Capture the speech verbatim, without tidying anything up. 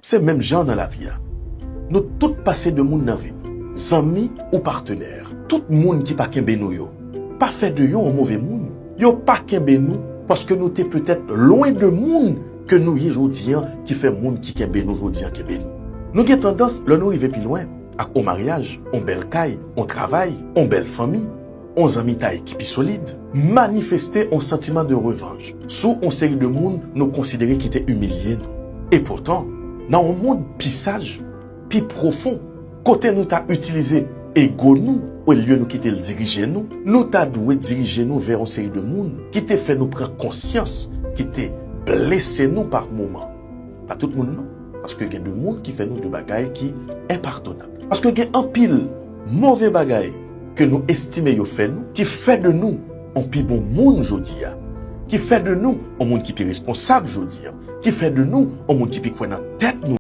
Se menm jan nan lavi a. Nou tout pase de moun nan vi nou. Zanmi ou patnè. Tout moun ki pa kenbe nou yo. Pa fè de yo yon move moun. Yo pa kenbe nou paske nou te petèt lwen de moun ke nou ye jodi an ki fè moun ki kenbe nou jodi an kenbe nou. Nou gen tandans, lè nou rive pi lwen, ak yon maryaj, yon bèl kay, yon travay, yon bèl fanmi, yon zanmitay ki pi solid, manifeste yon santiman de revanj sou yon seri de moun nou konsidere ki te imilye nou. E poutan, nan yon mond pi saj, pi pwofon, kote nou ta itilize ego nou olye nou kite l dirije nou, nou ta dwe dirije nou vè yon seri de moun ki te fè nou pran konsyans, ki te blese nou pa moman. Pa tout moun non, paske gen de moun ki fè nou de bagay ki enpadonab. Paske gen anpil move bagay ke nou estime yo fè nou, ki fè de nou yon pi bon moun jodi a, ki fè de nou yon moun ki pi responsab jodi a, ki fè de nou yon moun ki pi kwè nan tèt nou